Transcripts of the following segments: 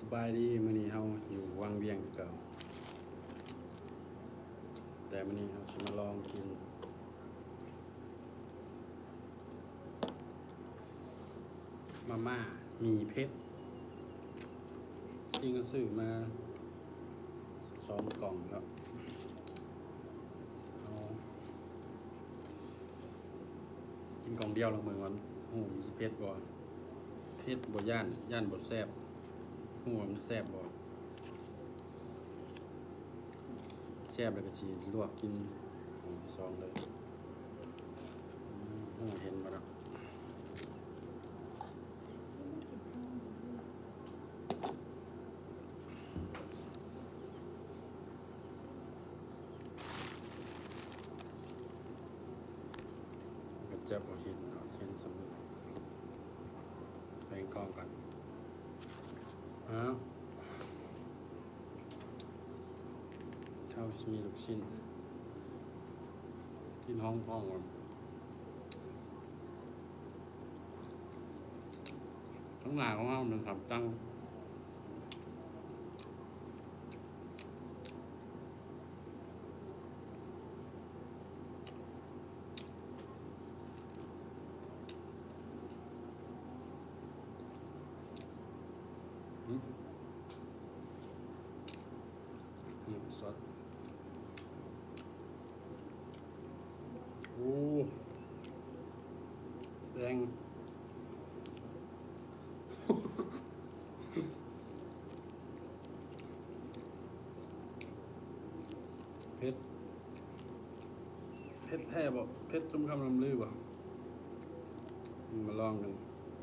ສະບາຍດີ ມື້ນີ້ເຮົາຢູ່ວັງວຽງຄືເກົ່າ ແຕ່ມື້ນີ້ເຮົາຊິມາລອງກິນມາມ່າໝີ່ເຜັດ. ຈິງກໍຊື້ມາສອງກ່ອງແລ້ວ ເອົາ ກິນກ່ອງດຽວລອງເບິ່ງກ່ອນ ຮູ້ມັນຊິເຜັດບໍ່? ເຜັດບໍ່ຢ້ານ ຢ້ານບໍ່ແຊບ ຮູ້ວ່າມັນແຊບບໍ່? ແຊບແລ້ວກໍຊິລວກກິນ ອັນທີສອງເລີຍ. ອືມ ຮູ້ເຫັນບໍ່ເນາະ? ກໍຈະບໍ່ເຫັນເນາະ ເຫັນສ່ຳນີ້ ແປງກ້ອງກ່ອນ. ອ້າວ ເຮົາຊິມີລູກຊິ້ນ ກິນຫ້ອງໆກ່ອນ. ຂ້າງໜ້າຂອງເຮົາແມ່ນສາມຕັ່ງ. ອືມ ນີ້ ຊອດ ໂອ້ ແດງ ເຜັດ ເຜັດແທ້ບໍ່? ເຜັດສົມຄຳລ່ຳລືບໍ່? ມາລອງກັນ.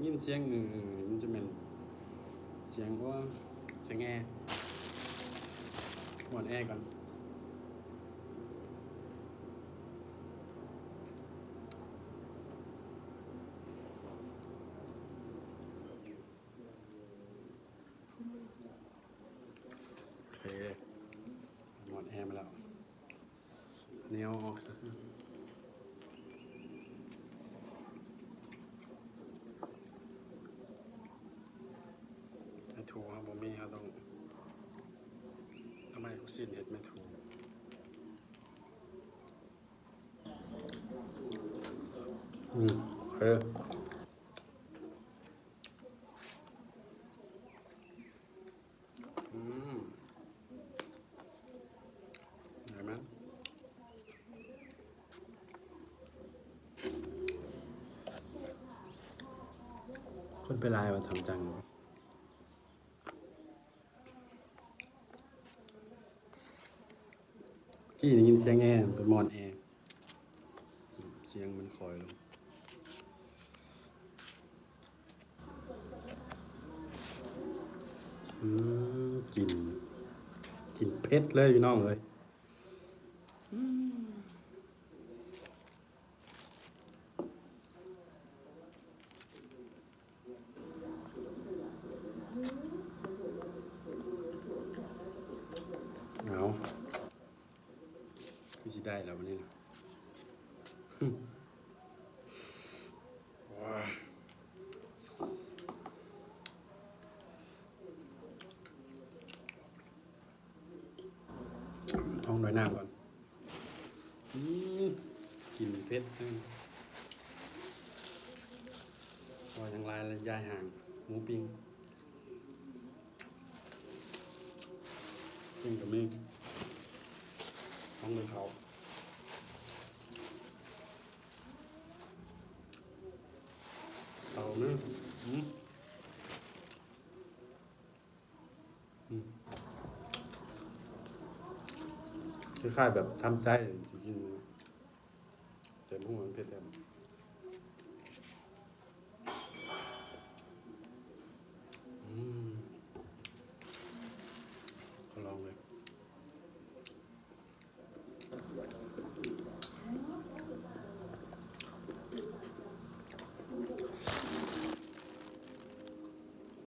ຍິນສຽງ ເອີ ມັນຈະແມ່ນສຽງ ໂອ້ ສຽງແອ. ໝອດແອກ່ອນ. ໂອເຄ ໝອດແອມາແລ້ວ ແນວອອກ ແມ່ຖົວເຮົາບໍ່ມີ ເຮົາຕ້ອງເອົາໄມ້ລູກຊີ້ນເຮັດແມ່ຖົວ. ອືມ ໂອເຄ ອືມ ໄດ້ມັນ ຄົນໄປຫຼາຍວ່າທຳຈັງ. ກີ້ໄດ້ຍິນສຽງແອ ເປັນໝອດແອ ສຽງມັນຄ່ອຍລົງ. ອືມ ກິ່ນ ກິ່ນເຜັດເລີຍພີ່ນ້ອງເອີຍ. ອືມ ເອົາ ຄືຊິໄດ້ແລ້ວບັດນີ້ນະ. ໂອ້ຍ ທ້ອງດ້ວຍນ້ຳກ່ອນ. ອືມ ກິ່ນເຜັດ ພໍຍັງລາຍ ລະຍາຍຫ່າງ ໝູປີ້ງ ປີ້ງກໍມີ ທ້ອງດ້ວຍເຂົ້າ ເຂົ້ານະ ອືມ. ອືມ ຄ້າຍໆແບບທຳໃຈຊິກິນ ແຕ່ບໍ່ຮູ້ວ່າມັນເຜັດແທ້.